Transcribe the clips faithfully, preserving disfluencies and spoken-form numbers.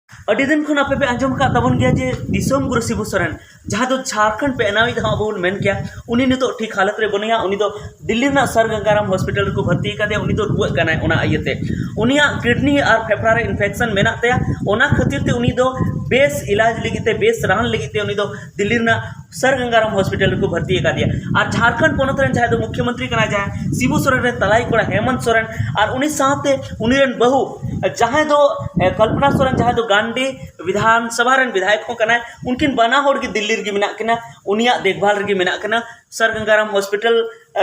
ᱟᱹᱰᱤ ᱫᱤᱱ ᱠᱷᱚᱱ ᱟᱯᱮ ᱯᱮ ᱟᱸᱡᱚᱢ ᱟᱠᱟᱫ ᱛᱟᱵᱚᱱ ᱜᱮᱭᱟ ᱡᱮ ᱫᱤᱥᱚᱢ ᱜᱩᱨᱩ ᱥᱤᱵᱩ ᱥᱚᱨᱮᱱ, ᱡᱟᱦᱟᱸ ᱫᱚ ᱡᱷᱟᱲᱠᱷᱚᱸᱰ ᱯᱮ ᱮᱱᱟᱣᱤᱡ ᱦᱚᱸ ᱟᱵᱚ ᱵᱚᱱ ᱢᱮᱱ ᱠᱮᱭᱟ, ᱩᱱᱤ ᱱᱤᱛᱚᱜ ᱴᱷᱤᱠ ᱦᱟᱞᱚᱛ ᱨᱮ ᱵᱟᱹᱱᱩᱭᱟ᱾ ᱩᱱᱤ ᱫᱚ ᱫᱤᱞᱞᱤ ᱨᱮᱱᱟᱜ ᱥᱟᱨ ᱜᱟᱝᱜᱟᱨᱟᱢ ᱦᱚᱥᱯᱤᱴᱟᱞ ᱨᱮᱠᱚ ᱵᱷᱚᱨᱛᱤ ᱟᱠᱟᱫᱮᱭᱟ᱾ ᱩᱱᱤ ᱫᱚ ᱨᱩᱣᱟᱹᱜ ᱠᱟᱱᱟᱭ, ᱚᱱᱟ ᱤᱭᱟᱹᱛᱮ ᱩᱱᱤᱭᱟᱜ ᱠᱤᱰᱱᱤ ᱟᱨ ᱯᱷᱮᱯᱷᱲᱟ ᱨᱮ ᱤᱱᱯᱷᱮᱠᱥᱚᱱ ᱢᱮᱱᱟᱜ ᱛᱟᱭᱟ᱾ ᱚᱱᱟ ᱠᱷᱟᱹᱛᱤᱨ ᱛᱮ ᱩᱱᱤ ᱫᱚ ᱵᱮᱥ ᱤᱞᱟᱡᱽ ᱞᱟᱹᱜᱤᱫ ᱛᱮ, ᱵᱮᱥ ᱨᱟᱱ ᱞᱟᱹᱜᱤᱫ ᱛᱮ ᱩᱱᱤ ᱫᱚ ᱫᱤᱞᱞᱤ ᱨᱮᱱᱟᱜ ᱥᱟᱨ ᱜᱟᱝᱜᱟᱨᱟᱢ ᱦᱚᱥᱯᱤᱴᱟᱞ ᱨᱮᱠᱚ ᱵᱷᱚᱨᱛᱤ ᱟᱠᱟᱫᱮᱭᱟ᱾ ᱟᱨ ᱡᱷᱟᱨᱠᱷᱚᱸᱰ ᱯᱚᱱᱚᱛ ᱨᱮᱱ ᱡᱟᱦᱟᱸᱭ ᱫᱚ ᱢᱩᱠᱷᱭᱚᱢᱚᱱᱛᱨᱤ ᱠᱟᱱᱟᱭ, ᱡᱟᱦᱟᱸᱭ ᱥᱤᱵᱩ ᱥᱚᱨᱮᱱ ᱨᱮᱱ ᱛᱟᱞᱟᱭᱤᱡ ᱠᱚᱲᱟ ᱦᱮᱢᱚᱱᱛ ᱥᱚᱨᱮᱱ, ᱟᱨ ᱩᱱᱤ ᱥᱟᱶᱛᱮ ᱩᱱᱤ ᱨᱮᱱ ᱵᱟᱹᱦᱩ, ᱡᱟᱦᱟᱸᱭ ᱫᱚ, ᱮ, ᱠᱚᱞᱯᱚᱱᱟ ᱥᱚᱨᱮᱱ, ᱡᱟᱦᱟᱸᱭ ᱫᱚ ᱜᱟᱱᱰᱤ ᱵᱤᱫᱷᱟᱱ ᱥᱚᱵᱷᱟ ᱨᱮᱱ ᱵᱤᱫᱷᱟᱭᱚᱠ ᱦᱚᱸ ᱠᱟᱱᱟᱭ, ᱩᱱᱠᱤᱱ ᱵᱟᱱᱟ ᱦᱚᱲ ᱜᱮ ᱫᱤᱞᱞᱤ ᱨᱮᱜᱮ ᱢᱮᱱᱟᱜ ᱠᱤᱱᱟ, ᱩᱱᱤᱭᱟᱜ ᱫᱮᱠᱷᱵᱷᱟᱞ ᱨᱮᱜᱮ ᱢᱮᱱᱟᱜ ᱠᱤᱱᱟ᱾ ᱥᱟᱨ ᱜᱟᱝᱜᱟᱨᱟᱢ ᱦᱚᱥᱯᱤᱴᱟᱞ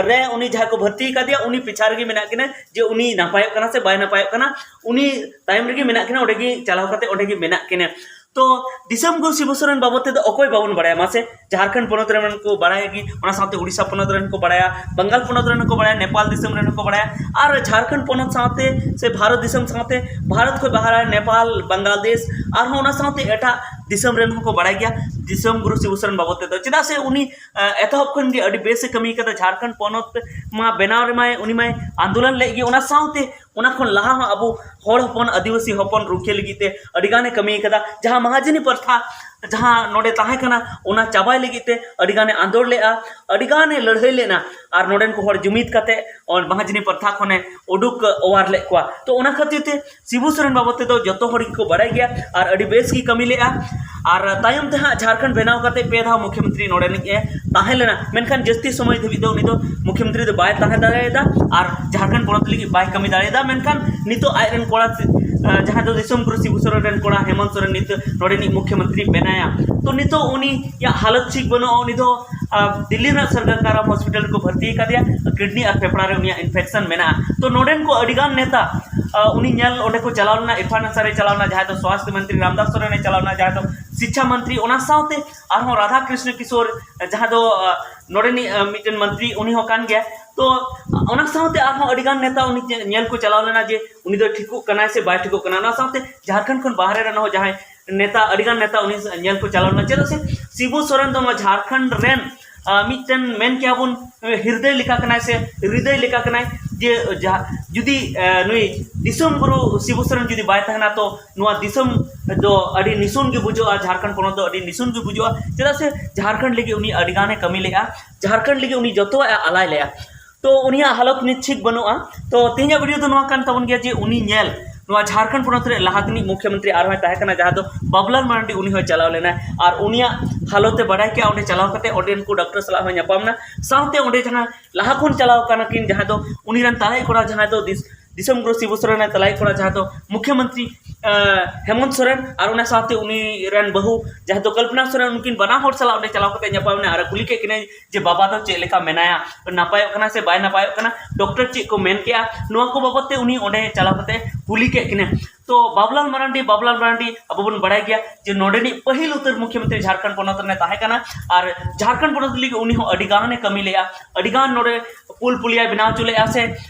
ᱨᱮ ᱩᱱᱤ ᱡᱟᱦᱟᱸᱭ ᱠᱚ ᱵᱷᱚᱨᱛᱤ ᱟᱠᱟᱫᱮᱭᱟ, ᱩᱱᱤ ᱯᱤᱪᱷᱟ ᱨᱮᱜᱮ ᱢᱮᱱᱟᱜ ᱠᱤᱱᱟ, ᱡᱮ ᱩᱱᱤ ᱱᱟᱯᱟᱭᱚᱜ ᱠᱟᱱᱟ ᱥᱮ ᱵᱟᱭ ᱱᱟᱯᱟᱭᱚᱜ ᱠᱟᱱᱟ, ᱩᱱᱤ ᱛᱟᱭᱚᱢ ᱨᱮᱜᱮ ᱢᱮᱱᱟᱜ ᱠᱤᱱᱟ, ᱚᱸᱰᱮ ᱜᱮ ᱪᱟᱞᱟᱣ ᱠᱟᱛᱮ ᱚᱸᱰᱮ ᱜᱮ ᱢᱮᱱᱟᱜ ᱠᱤᱱᱟ᱾ ᱛᱚ ᱫᱤᱥᱚᱢ ᱜᱩᱨᱩ ᱥᱤᱵᱩ ᱥᱚᱨᱮᱱ ᱵᱟᱵᱚᱫ ᱛᱮᱫᱚ ᱚᱠᱚᱭ ᱵᱟᱵᱚᱱ ᱵᱟᱲᱟᱭᱟ? ᱢᱟᱥᱮ, ᱡᱷᱟᱲᱠᱷᱚᱸᱰ ᱯᱚᱱᱚᱛ ᱨᱮᱱ ᱠᱚ ᱵᱟᱲᱟᱭ ᱜᱮ, ᱚᱱᱟ ᱥᱟᱶᱛᱮ ᱩᱲᱤᱥᱥᱟ ᱯᱚᱱᱚᱛ ᱨᱮᱱ ᱠᱚ ᱵᱟᱲᱟᱭᱟ, ᱵᱟᱝᱜᱟᱞ ᱯᱚᱱᱚᱛ ᱨᱮᱱ ᱦᱚᱸᱠᱚ ᱵᱟᱲᱟᱭᱟ, ᱱᱮᱯᱟᱞ ᱫᱤᱥᱚᱢ ᱨᱮᱱ ᱦᱚᱸᱠᱚ ᱵᱟᱲᱟᱭᱟ, ᱟᱨ ᱡᱷᱟᱲᱠᱷᱚᱸᱰ ᱯᱚᱱᱚᱛ ᱥᱟᱶᱛᱮ ᱥᱮ ᱵᱷᱟᱨᱚᱛ ᱫᱤᱥᱚᱢ ᱥᱟᱶᱛᱮ ᱵᱷᱟᱨᱚᱛ ᱠᱷᱚᱱ ᱵᱟᱦᱨᱮ ᱱᱮᱯᱟᱞ, ᱵᱟᱝᱞᱟᱫᱮᱥ, ᱟᱨᱦᱚᱸ ᱚᱱᱟ ᱥᱟᱶᱛᱮ ᱮᱴᱟᱜ ᱫᱤᱥᱚᱢ ᱨᱮᱱ ᱦᱚᱸᱠᱚ ᱵᱟᱲᱟᱭ ᱜᱮᱭᱟ ᱫᱤᱥᱚᱢ ᱜᱩᱨᱩ ᱥᱤᱵᱩ ᱥᱚᱨᱮᱱ ᱵᱟᱵᱚᱫ ᱛᱮᱫᱚ᱾ ᱪᱮᱫᱟᱜ ᱥᱮ ᱩᱱᱤ, ᱮ, ᱮᱛᱚᱦᱚᱵ ᱠᱷᱚᱱ ᱜᱮ ᱟᱹᱰᱤ ᱵᱮᱥ ᱮ ᱠᱟᱹᱢᱤ ᱠᱟᱫᱟ᱾ ᱡᱷᱟᱲᱠᱷᱚᱸᱰ ᱯᱚᱱᱚᱛ ᱢᱟ ᱵᱮᱱᱟᱣ ᱨᱮᱢᱟᱭ, ᱩᱱᱤ ᱢᱟᱭ ᱟᱱᱫᱳᱞᱚᱱ ᱞᱮᱫ ᱜᱮ, ᱚᱱᱟ ᱥᱟᱶᱛᱮ ᱚᱱᱟ ᱠᱷᱚᱱ ᱞᱟᱦᱟ ᱦᱚᱸ ᱟᱵᱚ ᱦᱚᱲ ᱦᱚᱯᱚᱱ, ᱟᱹᱫᱤᱵᱟᱹᱥᱤ ᱦᱚᱯᱚᱱ ᱨᱩᱠᱷᱤᱭᱟᱹ ᱞᱟᱹᱜᱤᱫ ᱛᱮ ᱟᱹᱰᱤ ᱜᱟᱱᱮ ᱠᱟᱹᱢᱤ ᱠᱟᱫᱟ᱾ ᱡᱟᱦᱟᱸ ᱢᱟᱦᱟᱡᱚᱱᱤ ᱯᱨᱚᱛᱷᱟ ᱡᱟᱦᱟᱸ ᱱᱚᱰᱮ ᱛᱟᱦᱮᱸ ᱠᱟᱱᱟ, ᱚᱱᱟ ᱪᱟᱵᱟᱭ ᱞᱟᱹᱜᱤᱫ ᱛᱮ ᱟᱹᱰᱤ ᱜᱟᱱᱮ ᱟᱸᱫᱳᱲ ᱞᱮᱫᱼᱟ, ᱟᱹᱰᱤ ᱜᱟᱱᱮ ᱞᱟᱹᱲᱦᱟᱹᱭ ᱞᱮᱱᱟ, ᱟᱨ ᱱᱚᱰᱮᱱ ᱠᱚ ᱦᱚᱲ ᱡᱩᱢᱤᱫ ᱠᱟᱛᱮ ᱚᱱ-, ᱢᱟᱦᱟᱡᱚᱱᱤ ᱯᱨᱚᱛᱷᱟ ᱠᱷᱚᱱᱮ ᱩᱰᱩᱠ ᱚᱣᱟᱨ ᱞᱮᱫ ᱠᱚᱣᱟ᱾ ᱛᱚ ᱚᱱᱟ ᱠᱷᱟᱹᱛᱤᱨ ᱛᱮ ᱥᱤᱵᱩ ᱥᱚᱨᱮᱱ ᱵᱟᱵᱚᱫ ᱛᱮᱫᱚ ᱡᱚᱛᱚ ᱦᱚᱲ ᱜᱮᱠᱚ ᱵᱟᱲᱟᱭ ᱜᱮᱭᱟ ᱟᱨ ᱟᱹᱰᱤ ᱵᱮᱥ ᱜᱮ ᱠᱟᱹᱢᱤ ᱞᱮᱫᱼᱟ᱾ ᱟᱨ ᱛᱟᱭᱚᱢ ᱛᱮ ᱦᱟᱸᱜ ᱡᱷᱟᱲᱠᱷᱚᱸᱰ ᱵᱮᱱᱟᱣ ᱠᱟᱛᱮ ᱯᱮ ᱫᱷᱟᱣ ᱢᱩᱠᱷᱭᱚᱢᱚᱱᱛᱨᱤ ᱱᱚᱰᱮᱱᱤᱡ ᱮ ᱛᱟᱦᱮᱸ ᱞᱮᱱᱟ, ᱢᱮᱱᱠᱷᱟᱱ ᱡᱟᱹᱥᱛᱤ ᱥᱚᱢᱚᱭ ᱫᱷᱟᱹᱵᱤᱡ ᱫᱚ ᱩᱱᱤ ᱫᱚ ᱢᱩᱠᱷᱭᱚᱢᱚᱱᱛᱨᱤ ᱫᱚ ᱵᱟᱭ ᱛᱟᱦᱮᱸ ᱫᱟᱲᱮᱭᱟᱫᱟ ᱟᱨ ᱡᱷᱟᱲᱠᱷᱚᱸᱰ ᱯᱚᱱᱚᱛ ᱞᱟᱹᱜᱤᱫ ᱵᱟᱭ ᱠᱟᱹᱢᱤ ᱫᱟᱲᱮᱭᱟᱫᱟ᱾ ᱢᱮᱱᱠᱷᱟᱱ ᱱᱤᱛᱚᱜ ᱟᱡ ᱨᱮᱱ ᱠᱚᱲᱟ, ᱟᱸ, ᱡᱟᱦᱟᱸ ᱫᱚ ᱫᱤᱥᱚᱢ ᱜᱩᱨᱩ ᱥᱤᱵᱩ ᱥᱚᱨᱮᱱ ᱨᱮᱱ ᱠᱚᱲᱟ ᱦᱮᱢᱚᱱᱛ ᱥᱚᱨᱮᱱ ᱱᱤᱛᱚᱜ ᱱᱚᱰᱮᱱᱤᱡ ᱢᱩᱠᱷᱭᱚᱢᱚᱱᱛᱨᱤ ᱵᱮᱱᱟᱭᱟ᱾ ᱛᱚ ᱱᱤᱛᱚᱜ ᱩᱱᱤᱭᱟᱜ ᱦᱟᱞᱚᱛ ᱴᱷᱤᱠ ᱵᱟᱹᱱᱩᱜᱼᱟ, ᱩᱱᱤ ᱫᱚ, ᱟᱸ, ᱫᱤᱞᱞᱤ ᱨᱮᱱᱟᱜ ᱥᱟᱨ ᱜᱟᱝᱜᱟᱨᱟᱢ ᱦᱚᱥᱯᱤᱴᱟᱞ ᱨᱮᱠᱚ ᱵᱷᱚᱨᱛᱤ ᱟᱠᱟᱫᱮᱭᱟ, ᱠᱤᱰᱱᱤ ᱟᱨ ᱯᱷᱮᱯᱷᱲᱟ ᱨᱮ ᱩᱱᱤᱭᱟᱜ ᱤᱱᱯᱷᱮᱠᱥᱚᱱ ᱢᱮᱱᱟᱜᱼᱟ᱾ ᱛᱚ ᱱᱚᱰᱮᱱ ᱠᱚ ᱟᱹᱰᱤ ᱜᱟᱱ ᱱᱮᱛᱟ, ᱟᱸ, ᱩᱱᱤ ᱧᱮᱞ ᱚᱸᱰᱮ ᱠᱚ ᱪᱟᱞᱟᱣ ᱞᱮᱱᱟ, ᱤᱨᱯᱷᱟᱱ ᱟᱱᱥᱟᱨᱤ ᱪᱟᱞᱟᱣ ᱞᱮᱱᱟ, ᱡᱟᱦᱟᱸᱭ ᱫᱚ ᱥᱣᱟᱥᱛᱷ ᱢᱚᱱᱛᱨᱤ, ᱨᱟᱢᱫᱟᱥ ᱥᱚᱨᱮᱱᱮ ᱪᱟᱞᱟᱣ ᱞᱮᱱᱟ, ᱡᱟᱦᱟᱸᱭ ᱫᱚ ᱥᱤᱪᱪᱷᱟ ᱢᱚᱱᱛᱨᱤ, ᱚᱱᱟ ᱥᱟᱶᱛᱮ ᱟᱨᱦᱚᱸ ᱨᱟᱫᱷᱟ ᱠᱨᱤᱥᱱᱚ ᱠᱤᱥᱳᱨ, ᱡᱟᱦᱟᱸ ᱫᱚ, ᱟᱸ, ᱱᱚᱰᱮᱱᱤᱡ, ᱟᱸ, ᱢᱤᱫᱴᱮᱱ ᱢᱚᱱᱛᱨᱤ, ᱩᱱᱤ ᱦᱚᱸ ᱠᱟᱱ ᱜᱮᱭᱟ᱾ ᱛᱚ ᱚᱱᱟ ᱥᱟᱶᱛᱮ ᱟᱨᱦᱚᱸ ᱟᱹᱰᱤ ᱜᱟᱱ ᱱᱮᱛᱟ ᱩᱱᱤ ᱧᱮ-, ᱧᱮᱞ ᱠᱚ ᱪᱟᱞᱟᱣ ᱞᱮᱱᱟ ᱡᱮ ᱩᱱᱤ ᱫᱚ ᱴᱷᱤᱠᱚᱜ ᱠᱟᱱᱟᱭ ᱥᱮ ᱵᱟᱭ ᱴᱷᱤᱠᱚᱜ ᱠᱟᱱᱟ᱾ ᱚᱱᱟ ᱥᱟᱶᱛᱮ ᱡᱷᱟᱲᱠᱷᱚᱸᱰ ᱠᱷᱚᱱ ᱵᱟᱦᱨᱮ ᱨᱮᱱ ᱦᱚᱸ ᱡᱟᱦᱟᱸᱭ ᱱᱮᱛᱟ, ᱟᱹᱰᱤ ᱜᱟᱱ ᱱᱮᱛᱟ ᱩᱱᱤ ᱧᱮᱞ ᱠᱚ ᱪᱟᱞᱟᱣ ᱞᱮᱱᱟ᱾ ᱪᱮᱫᱟᱜ ᱥᱮ ᱥᱤᱵᱩ ᱥᱚᱨᱮᱱ ᱫᱚ ᱱᱚᱣᱟ ᱡᱷᱟᱲᱠᱷᱚᱸᱰ ᱨᱮᱱ, ᱟᱸ, ᱢᱤᱫᱴᱮᱱ ᱢᱮᱱ ᱠᱮᱭᱟ ᱵᱚᱱ, ᱦᱤᱨᱫᱟᱹᱭ ᱞᱮᱠᱟ ᱠᱟᱱᱟᱭ ᱥᱮ ᱦᱨᱤᱫᱟᱹᱭ ᱞᱮᱠᱟ ᱠᱟᱱᱟᱭ᱾ ᱡᱮ ᱡᱟᱦᱟᱸ ᱡᱩᱫᱤ ᱱᱩᱭ ᱫᱤᱥᱚᱢ ᱜᱩᱨᱩ ᱥᱤᱵᱩ ᱥᱚᱨᱮᱱ ᱡᱩᱫᱤ ᱵᱟᱭ ᱛᱟᱦᱮᱱᱟ, ᱛᱚ ᱱᱚᱣᱟ ᱫᱤᱥᱚᱢ ᱫᱚ ᱟᱹᱰᱤ ᱱᱤᱥᱩᱱ ᱜᱮ ᱵᱩᱡᱷᱟᱹᱜᱼᱟ, ᱡᱷᱟᱲᱠᱷᱚᱸᱰ ᱯᱚᱱᱚᱛ ᱫᱚ ᱟᱹᱰᱤ ᱱᱤᱥᱩᱱ ᱜᱮ ᱵᱩᱡᱷᱟᱹᱜᱼᱟ᱾ ᱪᱮᱫᱟᱜ ᱥᱮ ᱡᱷᱟᱲᱠᱷᱚᱸᱰ ᱞᱟᱹᱜᱤᱫ ᱩᱱᱤ ᱟᱹᱰᱤ ᱜᱟᱱᱮ ᱠᱟᱹᱢᱤ ᱞᱮᱫᱼᱟ, ᱡᱷᱟᱨᱠᱷᱚᱸᱰ ᱞᱟᱹᱜᱤᱫ ᱩᱱᱤ ᱡᱚᱛᱚᱣᱟᱜ ᱮ ᱟᱞᱟᱭ ᱞᱮᱫᱼᱟ᱾ ᱛᱚ ᱩᱱᱤᱭᱟᱜ ᱦᱟᱞᱚᱛ ᱱᱤᱛ ᱴᱷᱤᱠ ᱵᱟᱹᱱᱩᱜᱼᱟ᱾ ᱛᱚ ᱛᱮᱦᱮᱧᱟᱜ ᱵᱷᱤᱰᱤᱭᱳ ᱫᱚ ᱱᱚᱣᱟ ᱠᱟᱱ ᱛᱟᱵᱚᱱ ᱜᱮᱭᱟ ᱡᱮ ᱩᱱᱤ ᱧᱮᱞ, ᱱᱚᱣᱟ ᱡᱷᱟᱨᱠᱷᱚᱸᱰ ᱯᱚᱱᱚᱛ ᱨᱮ ᱞᱟᱦᱟ ᱛᱤᱱᱤᱡ ᱢᱩᱠᱷᱭᱚᱢᱚᱱᱛᱨᱤ ᱟᱨᱦᱚᱸᱭ ᱛᱟᱦᱮᱸ ᱠᱟᱱᱟ, ᱡᱟᱦᱟᱸ ᱫᱚ ᱵᱟᱵᱩᱞᱟᱞ ᱢᱟᱨᱟᱱᱰᱤ, ᱩᱱᱤ ᱦᱚᱸᱭ ᱪᱟᱞᱟᱣ ᱞᱮᱱᱟ᱾ ᱟᱨ ᱩᱱᱤᱭᱟᱜ ᱦᱟᱞᱚᱛ ᱮ ᱵᱟᱰᱟᱭ ᱠᱮᱜᱼᱟ, ᱚᱸᱰᱮ ᱪᱟᱞᱟᱣ ᱠᱟᱛᱮ ᱚᱸᱰᱮᱱ ᱠᱚ ᱰᱟᱠᱛᱟᱨ ᱥᱟᱞᱟᱜ ᱦᱚᱸᱭ ᱧᱟᱯᱟᱢ ᱮᱱᱟ᱾ ᱥᱟᱶᱛᱮ ᱚᱸᱰᱮ ᱡᱟᱦᱟᱸ ᱞᱟᱦᱟ ᱠᱷᱚᱱ ᱪᱟᱞᱟᱣ ᱠᱟᱱᱟ ᱠᱤᱱ, ᱡᱟᱦᱟᱸ ᱫᱚ ᱩᱱᱤ ᱨᱮᱱ ᱛᱟᱞᱟᱭᱤᱡ ᱠᱚᱲᱟ, ᱡᱟᱦᱟᱸᱭ ᱫᱚ ᱫᱤᱥ-, ᱫᱤᱥᱚᱢ ᱜᱩᱨᱩ ᱥᱤᱵᱩ ᱥᱚᱨᱮᱱ ᱨᱮᱱ ᱛᱟᱞᱟᱭᱤᱡ ᱠᱚᱲᱟ, ᱡᱟᱦᱟᱸ ᱫᱚ ᱢᱩᱠᱷᱭᱚᱢᱚᱱᱛᱨᱤ ᱦᱮᱢᱚᱱᱛ ᱥᱚᱨᱮᱱ, ᱟᱨ ᱚᱱᱟ ᱥᱟᱶᱛᱮ ᱩᱱᱤ ᱨᱮᱱ ᱵᱟᱹᱦᱩ, ᱡᱟᱦᱟᱸ ᱫᱚ ᱠᱚᱞᱯᱚᱱᱟ ᱥᱚᱨᱮᱱ, ᱩᱱᱠᱤᱱ ᱵᱟᱱᱟ ᱦᱚᱲ ᱥᱟᱞᱟᱜ ᱚᱸᱰᱮ ᱪᱟᱞᱟᱣ ᱠᱟᱛᱮ ᱧᱟᱯᱟᱢ ᱮᱱᱟ ᱟᱨ ᱠᱩᱞᱤ ᱠᱮᱫ ᱠᱤᱱᱟᱹᱭ ᱡᱮ ᱵᱟᱵᱟ ᱫᱚ ᱪᱮᱫ ᱞᱮᱠᱟ ᱢᱮᱱᱟᱭᱟ, ᱱᱟᱯᱟᱭᱚᱜ ᱠᱟᱱᱟ ᱥᱮ ᱵᱟᱭ ᱱᱟᱯᱟᱭᱚᱜ ᱠᱟᱱᱟ, ᱰᱚᱠᱴᱚᱨ ᱪᱮᱫ ᱠᱚ ᱢᱮᱱ ᱠᱮᱜᱼᱟ, ᱱᱚᱣᱟ ᱠᱚ ᱵᱟᱵᱚᱫ ᱛᱮ ᱩᱱᱤ ᱚᱸᱰᱮ ᱪᱟᱞᱟᱣ ᱠᱟᱛᱮ ᱠᱩᱞᱤ ᱠᱮᱫ ᱠᱤᱱᱟᱹ᱾ ᱛᱚ ᱵᱟᱵᱩᱞᱟᱞ ᱢᱟᱨᱟᱱᱰᱤ, ᱵᱟᱵᱩᱞᱟᱞ ᱢᱟᱨᱟᱱᱰᱤ ᱟᱵᱚ ᱵᱚᱱ ᱵᱟᱲᱟᱭ ᱜᱮᱭᱟ ᱡᱮ ᱱᱚᱰᱮᱱᱤᱡ ᱯᱟᱹᱦᱤᱞ ᱩᱛᱟᱹᱨ ᱢᱩᱠᱷᱭᱚᱢᱚᱱᱛᱨᱤ ᱡᱷᱟᱲᱠᱷᱚᱸᱰ ᱯᱚᱱᱚᱛ ᱨᱮᱱᱮ ᱛᱟᱦᱮᱸ ᱠᱟᱱᱟ᱾ ᱟᱨ ᱡᱷᱟᱲᱠᱷᱚᱸᱰ ᱯᱚᱱᱚᱛ ᱞᱟᱹᱜᱤᱫ ᱩᱱᱤ ᱦᱚᱸ ᱟᱹᱰᱤ ᱜᱟᱱᱮ ᱠᱟᱹᱢᱤ ᱞᱮᱜᱼᱟ, ᱟᱹᱰᱤ ᱜᱟᱱ ᱱᱚᱰᱮ ᱯᱩᱞ ᱯᱩᱞᱤᱭᱟᱭ ᱵᱮᱱᱟᱣ ᱦᱚᱪᱚ ᱞᱮᱜᱼᱟ, ᱥᱮ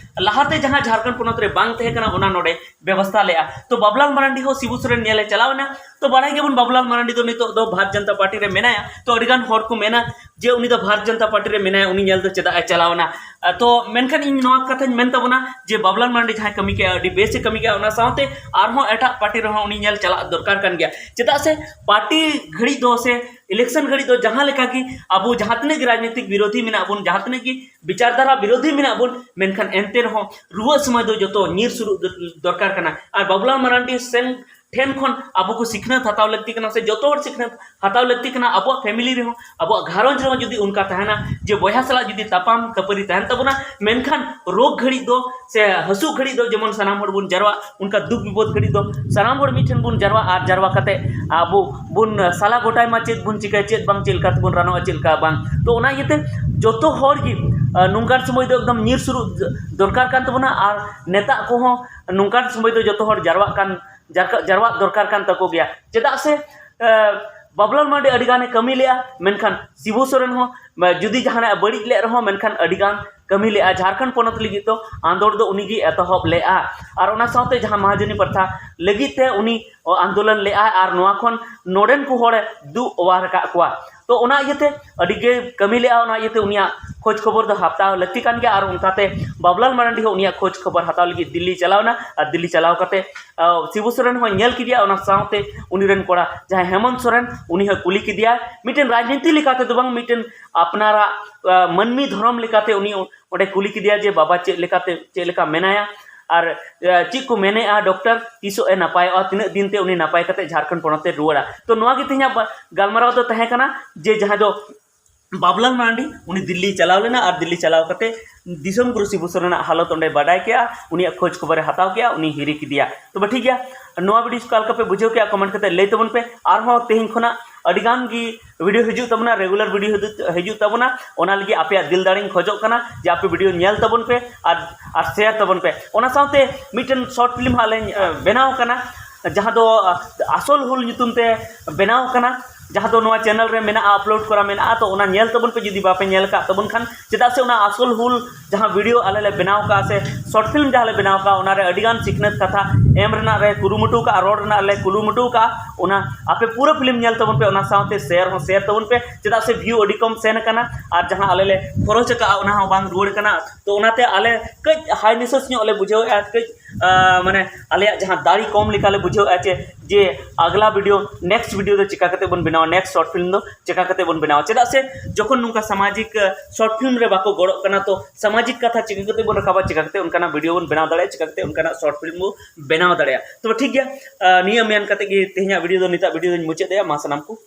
ᱞᱟᱦᱟᱛᱮ ᱡᱟᱦᱟᱸ ᱡᱷᱟᱲᱠᱷᱚᱸᱰ ᱯᱚᱱᱚᱛ ᱨᱮ ᱵᱟᱝ ᱛᱟᱦᱮᱸ ᱠᱟᱱᱟ, ᱚᱱᱟ ᱱᱚᱰᱮ ᱵᱮᱵᱚᱥᱛᱷᱟ ᱞᱮᱜᱼᱟ᱾ ᱛᱚ ᱵᱟᱵᱩᱞᱟᱞ ᱢᱟᱨᱟᱱᱰᱤ ᱦᱚᱸ ᱥᱤᱵᱩ ᱥᱚᱨᱮᱱ ᱧᱮᱞᱮ ᱪᱟᱞᱟᱣ ᱮᱱᱟ᱾ ᱛᱚ ᱵᱟᱲᱟᱭ ᱜᱮᱭᱟᱵᱚᱱ, ᱵᱟᱵᱩᱞᱟᱞ ᱢᱟᱨᱟᱱᱰᱤ ᱫᱚ ᱱᱤᱛᱚᱜ ᱫᱚ ᱵᱷᱟᱨᱚᱛ ᱡᱚᱱᱚᱛᱟ ᱯᱟᱨᱴᱤ ᱨᱮ ᱢᱮᱱᱟᱭᱟ᱾ ᱛᱚ ᱟᱹᱰᱤ ᱜᱟᱱ ᱦᱚᱲ ᱠᱚ ᱢᱮᱱᱟ ᱡᱮ ᱩᱱᱤ ᱫᱚ ᱵᱷᱟᱨᱚᱛ ᱡᱚᱱᱚᱛᱟ ᱯᱟᱨᱴᱤ ᱨᱮ ᱢᱮᱱᱟᱭᱟ, ᱩᱱᱤ ᱧᱮᱞ ᱫᱚ ᱪᱮᱫᱟᱜ ᱮ ᱪᱟᱞᱟᱣ ᱮᱱᱟ? ᱟᱨ ᱛᱚ ᱢᱮᱱᱠᱷᱟᱱ ᱤᱧ ᱱᱚᱣᱟ ᱠᱟᱛᱷᱟᱧ ᱢᱮᱱ ᱛᱟᱵᱚᱱᱟ ᱡᱮ ᱵᱟᱵᱩᱞᱟᱞ ᱢᱟᱨᱟᱱᱰᱤ ᱡᱟᱦᱟᱸᱭ ᱠᱟᱹᱢᱤ ᱠᱮᱜᱼᱟ, ᱟᱹᱰᱤ ᱵᱮᱥ ᱮ ᱠᱟᱹᱢᱤ ᱠᱮᱜᱼᱟ᱾ ᱚᱱᱟ ᱥᱟᱶᱛᱮ ᱟᱨᱦᱚᱸ ᱮᱴᱟᱜ ᱯᱟᱨᱴᱤ ᱨᱮᱦᱚᱸ ᱩᱱᱤ ᱧᱮᱞ ᱪᱟᱞᱟᱜ ᱫᱚᱨᱠᱟᱨ ᱠᱟᱱ ᱜᱮᱭᱟ᱾ ᱪᱮᱫᱟᱜ ᱥᱮ ᱯᱟᱨᱴᱤ ᱜᱷᱟᱹᱲᱤᱡ ᱫᱚ ᱥᱮ ᱤᱞᱮᱠᱥᱚᱱ ᱜᱷᱟᱹᱲᱤᱡ ᱫᱚ ᱡᱟᱦᱟᱸ ᱞᱮᱠᱟ ᱜᱮ ᱟᱵᱚ ᱡᱟᱦᱟᱸ ᱛᱤᱱᱟᱹᱜ ᱜᱮ ᱨᱟᱡᱽᱱᱤᱛᱤᱠ ᱵᱤᱨᱳᱫᱷᱤ ᱢᱮᱱᱟᱜ ᱵᱚᱱ, ᱡᱟᱦᱟᱸ ᱛᱤᱱᱟᱹᱜ ᱜᱮ ᱵᱤᱪᱟᱨᱫᱷᱟᱨᱟ ᱵᱤᱨᱳᱫᱷᱤ ᱢᱮᱱᱟᱜ ᱵᱚᱱ, ᱢᱮᱱᱠᱷᱟᱱ ᱮᱱᱛᱮ ᱨᱮᱦᱚᱸ ᱨᱩᱣᱟᱹᱜ ᱥᱚᱢᱚᱭ ᱫᱚ ᱡᱚᱛᱚ ᱧᱤᱨ ᱥᱩᱨᱩᱜ ᱫᱚᱨ-, ᱫᱚᱨᱠᱟᱨ ᱠᱟᱱᱟ᱾ ᱟᱨ ᱵᱟᱵᱩᱞᱟᱞ ᱢᱟᱨᱟᱱᱰᱤ ᱥᱮᱱ ᱴᱷᱮᱱ ᱠᱷᱚᱱ ᱟᱵᱚ ᱠᱚ ᱥᱤᱠᱷᱱᱟᱹᱛ ᱦᱟᱛᱟᱣ ᱞᱟᱹᱠᱛᱤ ᱠᱟᱱᱟ, ᱥᱮ ᱡᱚᱛᱚ ᱦᱚᱲ ᱥᱤᱠᱷᱱᱟᱹᱛ ᱦᱟᱛᱟᱣ ᱞᱟᱹᱠᱛᱤ ᱠᱟᱱᱟ᱾ ᱟᱵᱚᱣᱟᱜ ᱯᱷᱮᱢᱤᱞᱤ ᱨᱮᱦᱚᱸ, ᱟᱵᱚᱣᱟᱜ ᱜᱷᱟᱨᱚᱸᱡᱽ ᱨᱮᱦᱚᱸ ᱡᱩᱫᱤ ᱚᱱᱠᱟ ᱛᱟᱦᱮᱱᱟ ᱡᱮ ᱵᱚᱭᱦᱟ ᱥᱟᱞᱟᱜ ᱡᱩᱫᱤ ᱛᱟᱯᱟᱢ ᱠᱷᱟᱹᱯᱟᱹᱨᱤ ᱛᱟᱦᱮᱱ ᱛᱟᱵᱚᱱᱟ, ᱢᱮᱱᱠᱷᱟᱱ ᱨᱳᱜᱽ ᱜᱷᱟᱹᱲᱤᱡ ᱫᱚ ᱥᱮ ᱦᱟᱹᱥᱩ ᱜᱷᱟᱹᱲᱤᱡ ᱫᱚ ᱡᱮᱢᱚᱱ ᱥᱟᱱᱟᱢ ᱦᱚᱲ ᱵᱚᱱ ᱡᱟᱨᱣᱟᱜ, ᱚᱱᱠᱟ ᱫᱩᱠ ᱵᱤᱯᱚᱫ ᱜᱷᱟᱹᱲᱤᱡ ᱫᱚ ᱥᱟᱱᱟᱢ ᱦᱚᱲ ᱢᱤᱫ ᱴᱷᱮᱱ ᱵᱚᱱ ᱡᱟᱨᱣᱟᱜᱼᱟ᱾ ᱟᱨ ᱡᱟᱨᱣᱟ ᱠᱟᱛᱮ ᱟᱵᱚ ᱵᱚᱱ ᱥᱟᱞᱟ ᱜᱚᱴᱟᱭ ᱢᱟ ᱪᱮᱫ ᱵᱚᱱ ᱪᱤᱠᱟᱹᱭᱟ, ᱪᱮᱫ ᱵᱟᱝ, ᱪᱮᱫ ᱞᱮᱠᱟ ᱛᱮᱵᱚᱱ ᱨᱟᱱᱚᱜᱼᱟ, ᱪᱮᱫ ᱞᱮᱠᱟ ᱵᱟᱝ᱾ ᱛᱚ ᱚᱱᱟ ᱤᱭᱟᱹᱛᱮ ᱡᱚᱛᱚ ᱦᱚᱲ ᱜᱮ, ᱟᱸ, ᱱᱚᱝᱠᱟᱱ ᱥᱚᱢᱚᱭ ᱫᱚ ᱮᱠᱫᱚᱢ ᱧᱤᱨ ᱥᱩᱨᱩᱜ ᱫᱚᱨᱠᱟᱨ ᱠᱟᱱ ᱛᱟᱵᱚᱱᱟ᱾ ᱟᱨ ᱱᱮᱛᱟ ᱠᱚᱦᱚᱸ ᱱᱚᱝᱠᱟᱱ ᱥᱚᱢᱚᱭ ᱫᱚ ᱡᱚᱛᱚ ᱦᱚᱲ ᱡᱟᱨᱣᱟᱜ ᱠᱟᱱ, ᱡᱟᱨᱠᱟ-, ᱡᱟᱨᱣᱟᱜ ᱫᱚᱨᱠᱟᱨ ᱠᱟᱱ ᱛᱟᱠᱚ ᱜᱮᱭᱟ᱾ ᱪᱮᱫᱟᱜ ᱥᱮ, ᱟᱸ, ᱵᱟᱵᱩᱞᱟᱞ ᱢᱟᱨᱟᱱᱰᱤ ᱟᱹᱰᱤ ᱜᱟᱱᱮ ᱠᱟᱹᱢᱤ ᱞᱮᱜᱼᱟ, ᱢᱮᱱᱠᱷᱟᱱ ᱥᱤᱵᱩ ᱥᱚᱨᱮᱱ ᱦᱚᱸ, ᱢᱟ, ᱡᱩᱫᱤ ᱡᱟᱦᱟᱱᱟᱜ ᱮ ᱵᱟᱹᱲᱤᱡ ᱞᱮᱫ ᱨᱮᱦᱚᱸ, ᱢᱮᱱᱠᱷᱟᱱ ᱟᱹᱰᱤ ᱜᱟᱱ ᱠᱟᱹᱢᱤ ᱞᱮᱜᱼᱟ᱾ ᱡᱷᱟᱲᱠᱷᱚᱸᱰ ᱯᱚᱱᱚᱛ ᱞᱟᱹᱜᱤᱫ ᱫᱚ ᱟᱸᱫᱳᱲ ᱫᱚ ᱩᱱᱤ ᱜᱮ ᱮᱛᱚᱦᱚᱵ ᱞᱮᱜᱼᱟ᱾ ᱟᱨ ᱚᱱᱟ ᱥᱟᱶᱛᱮ ᱡᱟᱦᱟᱸ ᱢᱟᱦᱟᱡᱚᱱᱤ ᱯᱨᱚᱛᱷᱟ ᱞᱟᱹᱜᱤᱫ ᱛᱮ ᱩᱱᱤ ᱟᱱᱫᱳᱞᱚᱱ ᱞᱮᱜᱼᱟᱭ ᱟᱨ ᱱᱚᱣᱟ ᱠᱷᱚᱱ ᱱᱚᱰᱮᱱ ᱠᱚ ᱦᱚᱲᱮ ᱫᱩᱜ ᱚᱣᱟᱨ ᱟᱠᱟᱫ ᱠᱚᱣᱟ᱾ ᱛᱚ ᱚᱱᱟ ᱤᱭᱟᱹᱛᱮ ᱟᱹᱰᱤ ᱜᱮ ᱠᱟᱹᱢᱤ ᱞᱮᱜᱼᱟ, ᱚᱱᱟ ᱤᱭᱟᱹᱛᱮ ᱩᱱᱤᱭᱟᱜ ᱠᱷᱳᱡᱽ ᱠᱷᱚᱵᱚᱨ ᱫᱚ ᱦᱟᱛᱟᱣ ᱞᱟᱹᱠᱛᱤ ᱠᱟᱱ ᱜᱮᱭᱟ᱾ ᱟᱨ ᱚᱱᱠᱟᱛᱮ ᱵᱟᱵᱩᱞᱟᱞ ᱢᱟᱨᱟᱱᱰᱤ ᱦᱚᱸ ᱩᱱᱤᱭᱟᱜ ᱠᱷᱳᱡᱽ ᱠᱷᱚᱵᱚᱨ ᱦᱟᱛᱟᱣ ᱞᱟᱹᱜᱤᱫ ᱫᱤᱞᱞᱤ ᱪᱟᱞᱟᱣ ᱮᱱᱟ᱾ ᱟᱨ ᱫᱤᱞᱞᱤ ᱪᱟᱞᱟᱣ ᱠᱟᱛᱮ ᱥᱤᱵᱩ ᱥᱚᱨᱮᱱ ᱦᱚᱸ ᱧᱮᱞ ᱠᱮᱫᱮᱭᱟ, ᱚᱱᱟ ᱥᱟᱶᱛᱮ ᱩᱱᱤ ᱨᱮᱱ ᱠᱚᱲᱟ ᱡᱟᱦᱟᱸᱭ ᱦᱮᱢᱚᱱᱛ ᱥᱚᱨᱮᱱ, ᱩᱱᱤ ᱦᱚᱸ ᱠᱩᱞᱤ ᱠᱮᱫᱮᱭᱟ᱾ ᱢᱤᱫᱴᱮᱱ ᱨᱟᱡᱽᱱᱤᱛᱤ ᱞᱮᱠᱟᱛᱮ ᱫᱚ ᱵᱟᱝ, ᱢᱤᱫᱴᱮᱱ ᱟᱯᱱᱟᱨᱟᱜ ᱢᱟᱹᱱᱢᱤ ᱫᱷᱚᱨᱚᱢ ᱞᱮᱠᱟᱛᱮ ᱩᱱᱤ ᱚᱸᱰᱮ ᱠᱩᱞᱤ ᱠᱮᱫᱮᱭᱟ ᱡᱮ, "ᱵᱟᱵᱟ ᱪᱮᱫ ᱞᱮᱠᱟᱛᱮ, ᱪᱮᱫ ᱞᱮᱠᱟ ᱢᱮᱱᱟᱭᱟ ᱟᱨ ᱪᱮᱫ ᱠᱚ ᱢᱮᱱᱮᱜᱼᱟ ᱰᱚᱠᱴᱚᱨ, ᱛᱤᱥᱚᱜ ᱮ ᱱᱟᱯᱟᱭᱚᱜᱼᱟ, ᱛᱤᱱᱟᱹᱜ ᱫᱤᱱ ᱛᱮ ᱩᱱᱤ ᱱᱟᱯᱟᱭ ᱠᱟᱛᱮ ᱡᱷᱟᱲᱠᱷᱚᱸᱰ ᱯᱚᱱᱚᱛ ᱮ ᱨᱩᱣᱟᱹᱲᱟ?" ᱛᱚ ᱱᱚᱣᱟ ᱜᱮ ᱛᱮᱦᱮᱧᱟᱜ ᱜᱟᱞᱢᱟᱨᱟᱣ ᱫᱚ ᱛᱟᱦᱮᱸ ᱠᱟᱱᱟ ᱡᱮ ᱡᱟᱦᱟᱸ ᱫᱚ ᱵᱟᱵᱩᱞᱟᱞ ᱢᱟᱨᱟᱱᱰᱤ ᱩᱱᱤ ᱫᱤᱞᱞᱤ ᱪᱟᱞᱟᱣ ᱞᱮᱱᱟ ᱟᱨ ᱫᱤᱞᱞᱤ ᱪᱟᱞᱟᱣ ᱠᱟᱛᱮ ᱫᱤᱥᱚᱢ ᱜᱩᱨᱩ ᱥᱤᱵᱩ ᱥᱚᱨᱮᱱᱟᱜ ᱦᱟᱞᱚᱛ ᱚᱸᱰᱮ ᱵᱟᱰᱟᱭ ᱠᱮᱜᱼᱟ, ᱩᱱᱤᱭᱟᱜ ᱠᱷᱳᱡᱽ ᱠᱷᱚᱵᱚᱨᱮ ᱦᱟᱛᱟᱣ ᱠᱮᱜᱼᱟ, ᱩᱱᱤ ᱦᱤᱨᱤ ᱠᱮᱫᱮᱭᱟ᱾ ᱛᱚᱵᱮ ᱴᱷᱤᱠ ᱜᱮᱭᱟ, ᱱᱚᱣᱟ ᱵᱷᱤᱰᱤᱭᱳ ᱚᱠᱟ ᱞᱮᱠᱟ ᱯᱮ ᱵᱩᱡᱷᱟᱹᱣ ᱠᱮᱜᱼᱟ ᱠᱚᱢᱮᱱᱴ ᱠᱟᱛᱮ ᱞᱟᱹᱭ ᱛᱟᱵᱚᱱ ᱯᱮ᱾ ᱟᱨᱦᱚᱸ ᱛᱮᱦᱮᱧ ᱠᱷᱚᱱᱟᱜ ᱟᱹᱰᱤ ᱜᱟᱱ ᱜᱮ ᱵᱷᱤᱰᱤᱭᱳ ᱦᱤᱡᱩᱜ ᱛᱟᱵᱚᱱᱟ, ᱨᱮᱜᱩᱞᱟᱨ ᱵᱷᱤᱰᱤᱭᱳ ᱦᱤᱡᱩᱜ ᱛᱟᱵᱚᱱᱟ᱾ ᱚᱱᱟ ᱞᱟᱹᱜᱤᱫ ᱟᱯᱮᱭᱟᱜ ᱫᱤᱞ ᱫᱟᱲᱮᱧ ᱠᱷᱚᱡᱚᱜ ᱠᱟᱱᱟ ᱡᱮ ᱟᱯᱮ ᱵᱷᱤᱰᱤᱭᱳ ᱧᱮᱞ ᱛᱟᱵᱚᱱ ᱯᱮ ᱟᱨ ᱟᱨ ᱥᱮᱭᱟᱨ ᱛᱟᱵᱚᱱ ᱯᱮ᱾ ᱚᱱᱟ ᱥᱟᱶᱛᱮ ᱢᱤᱫᱴᱮᱱ ᱥᱚᱨᱴ ᱯᱷᱤᱞᱢ ᱦᱟᱸᱜ ᱞᱮ ᱵᱮᱱᱟᱣ ᱠᱟᱱᱟ, ᱡᱟᱦᱟᱸ ᱫᱚ ᱟᱥᱚᱞ ᱦᱩᱞ ᱧᱩᱛᱩᱢ ᱛᱮ ᱵᱮᱱᱟᱣ ᱠᱟᱱᱟ, ᱡᱟᱦᱟᱸ ᱫᱚ ᱱᱚᱣᱟ ᱪᱮᱱᱮᱞ ᱨᱮ ᱢᱮᱱᱟᱜᱼᱟ, ᱟᱯᱞᱳᱰ ᱠᱚᱨᱟ ᱢᱮᱱᱟᱜᱼᱟ᱾ ᱛᱚ ᱚᱱᱟ ᱧᱮᱞ ᱛᱟᱵᱚᱱ ᱯᱮ ᱡᱩᱫᱤ ᱵᱟᱯᱮ ᱧᱮᱞ ᱟᱠᱟᱫ ᱛᱟᱵᱚᱱ ᱠᱷᱟᱱ᱾ ᱪᱮᱫᱟᱜ ᱥᱮ ᱚᱱᱟ ᱟᱥᱚᱞ ᱦᱩᱞ ᱡᱟᱦᱟᱸ ᱵᱷᱤᱰᱤᱭᱳ ᱟᱞᱮ ᱞᱮ ᱵᱮᱱᱟᱣ ᱠᱟᱜᱼᱟ ᱥᱮ ᱥᱚᱨᱴ ᱯᱷᱤᱞᱢ ᱡᱟᱦᱟᱸ ᱞᱮ ᱵᱮᱱᱟᱣ ᱠᱟᱜᱼᱟ, ᱚᱱᱟᱨᱮ ᱟᱹᱰᱤᱜᱟᱱ ᱥᱤᱠᱷᱱᱟᱹᱛ ᱠᱟᱛᱷᱟ ᱮᱢ ᱨᱮᱱᱟᱜ ᱞᱮ ᱠᱩᱨᱩᱢᱩᱴᱩ ᱠᱟᱜᱼᱟ, ᱨᱚᱲ ᱨᱮᱱᱟᱜ ᱞᱮ ᱠᱩᱨᱩᱢᱩᱴᱩ ᱠᱟᱜᱼᱟ᱾ ᱚᱱᱟ ᱟᱯᱮ ᱯᱩᱨᱟᱹ ᱯᱷᱤᱞᱢ ᱧᱮᱞ ᱛᱟᱵᱚᱱ ᱯᱮ, ᱚᱱᱟ ᱥᱟᱶᱛᱮ ᱥᱮᱭᱟᱨ ᱦᱚᱸ ᱥᱮᱭᱟᱨ ᱛᱟᱵᱚᱱ ᱯᱮ᱾ ᱪᱮᱫᱟᱜ ᱥᱮ ᱵᱷᱤᱭᱩ ᱟᱹᱰᱤ ᱠᱚᱢ ᱥᱮᱱ ᱟᱠᱟᱱᱟ ᱟᱨ ᱡᱟᱦᱟᱸ ᱟᱞᱮ ᱞᱮ ᱠᱷᱚᱨᱚᱪ ᱟᱠᱟᱜᱼᱟ ᱚᱱᱟ ᱦᱚᱸ ᱵᱟᱝ ᱨᱩᱣᱟᱹᱲ ᱠᱟᱱᱟ᱾ ᱛᱚ ᱚᱱᱟᱛᱮ ᱟᱞᱮ ᱠᱟᱹᱡ ᱦᱟᱭ ᱱᱤᱥᱟᱹᱥ ᱧᱚᱜ ᱞᱮ ᱵᱩᱡᱷᱟᱹᱣᱮᱫᱼᱟ, ᱠᱟᱹᱡ ᱢᱟᱱᱮ ᱟᱞᱮᱭᱟᱜ ᱡᱟᱦᱟᱸ ᱫᱟᱲᱮ ᱠᱚᱢ ᱞᱮᱠᱟ ᱞᱮ ᱵᱩᱡᱷᱟᱹᱣᱮᱫᱼᱟ ᱡᱮ ᱡᱮ ᱟᱜᱽᱞᱟ ᱵᱷᱤᱰᱤᱭᱳ, ᱱᱮᱠᱥᱴ ᱵᱷᱤᱰᱤᱭᱳ ᱫᱚ ᱪᱮᱠᱟ ᱠᱟᱛᱮ ᱵᱚᱱ ᱵᱮᱱᱟᱣᱟ, ᱱᱮᱠᱥᱴ ᱥᱚᱨᱴ ᱯᱷᱤᱞᱢ ᱫᱚ ᱪᱮᱠᱟ ᱠᱟᱛᱮ ᱵᱚᱱ ᱵᱮᱱᱟᱣᱟ᱾ ᱪᱮᱫᱟᱜ ᱥᱮ ᱡᱚᱠᱷᱚᱱ ᱱᱚᱝᱠᱟ ᱥᱟᱢᱟᱡᱤᱠ ᱥᱚᱨᱴ ᱯᱷᱤᱞᱢ ᱨᱮ ᱵᱟᱠᱚ ᱜᱚᱲᱚᱜ ᱠᱟᱱᱟ, ᱛᱚ ᱥᱟᱢᱟᱡᱤᱠ ᱠᱟᱛᱷᱟ ᱪᱤᱠᱟ ᱠᱟᱛᱮ ᱵᱚᱱ ᱨᱟᱠᱟᱵᱟ, ᱪᱤᱠᱟ ᱠᱟᱛᱮ ᱚᱱᱠᱟᱱᱟᱜ ᱵᱷᱤᱰᱤᱭᱳ ᱵᱚᱱ ᱵᱮᱱᱟᱣ ᱫᱟᱲᱮᱭᱟᱜᱼᱟ, ᱪᱤᱠᱟ ᱠᱟᱛᱮ ᱚᱱᱠᱟᱱᱟᱜ ᱥᱚᱨᱴ ᱯᱷᱤᱞᱢ ᱵᱚᱱ ᱵᱮᱱᱟᱣ ᱫᱟᱲᱮᱭᱟᱜᱼᱟ᱾ ᱛᱚᱵᱮ ᱴᱷᱤᱠ ᱜᱮᱭᱟ, ᱱᱤᱭᱟᱹ ᱢᱮᱱ ᱠᱟᱛᱮ ᱜᱮ ᱛᱮᱦᱮᱧᱟᱜ ᱵᱷᱤᱰᱤᱭᱳ ᱫᱚ, ᱱᱤᱛᱟᱜ ᱵᱷᱤᱰᱤᱭᱳ ᱫᱚᱧ ᱢᱩᱪᱟᱹᱫ ᱮᱫᱟ᱾ ᱢᱟ ᱥᱟᱱᱟᱢ ᱠᱚ